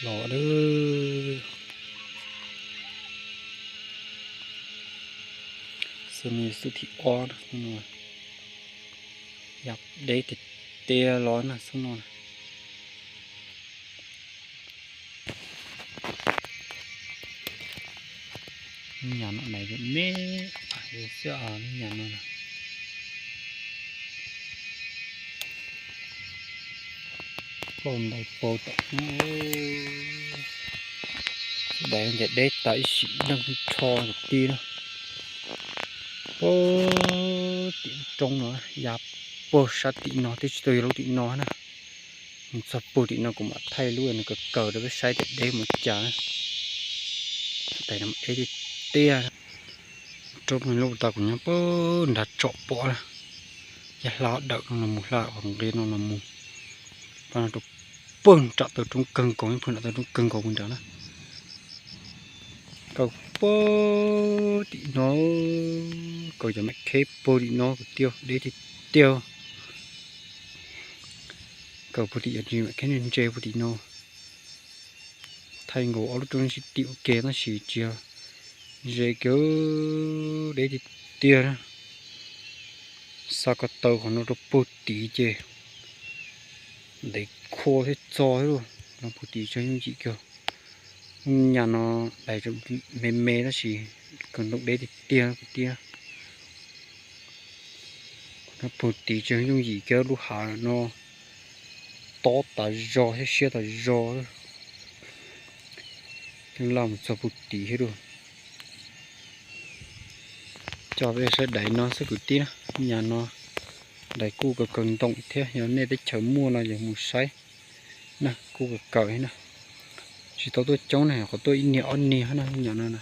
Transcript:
Los lawm. Xub no xub thib ob, ya deb tiag tiag los na xub no. Nyam no dais me me xwb os, nyam no na. Poj ntais pau tom, dais ncaim deb tas ib sim neej nrho kwv tij na. Pag tim roob no, ya pag sab tim no twb tsis tau yog lub tim no na. Mus txog pag tim no kuv mam thaij lub nws kaw kaw rau peb saib tias deb mus cas na. Dais no deb tiag tiag. Roob lub tas kuv nyob pag nrad tsom pom na. Yog hla dawm no los mus, hla qhov nqis no los mus. Pag no rau pag nram taw roob kawg nkaus, pag nram taw roob kawg nkaus mus nrad na. Kaw pag tim no, kaw cov mam kheb pag tim no kwv tij, deb tiag tiag. Kaw pag tim cov mam kheb ntse pag tim no. Thaij nkaus ob lub roob sib tim ua ke tab sis tsis yog ze kiag, deb tiag tiag na. Xa ko taw qhov no rau pag tid ces ntev khua thiab txog thiab lauj. No pag tid tseem yooj yim kiag. Nyam no dais me me tab sis kaw ntoo deb tiag tiag kwv tij. No pag tid tseem yooj yim kiag, lub hav no tob tas zog thiab siab tas zog. Coj laj mus txog pag tid thiab lauj. Coj peb saib dais no xwb kwv tij na. Nyam no dais kuj kaw kaw ntoo thiab, yog nej teb chaws muaj no yog mus saib na, kuj kaw kaw thiab na. Tsis tau tuaj coob na, qhov tuaj ib niag ob niag na, nyam no na.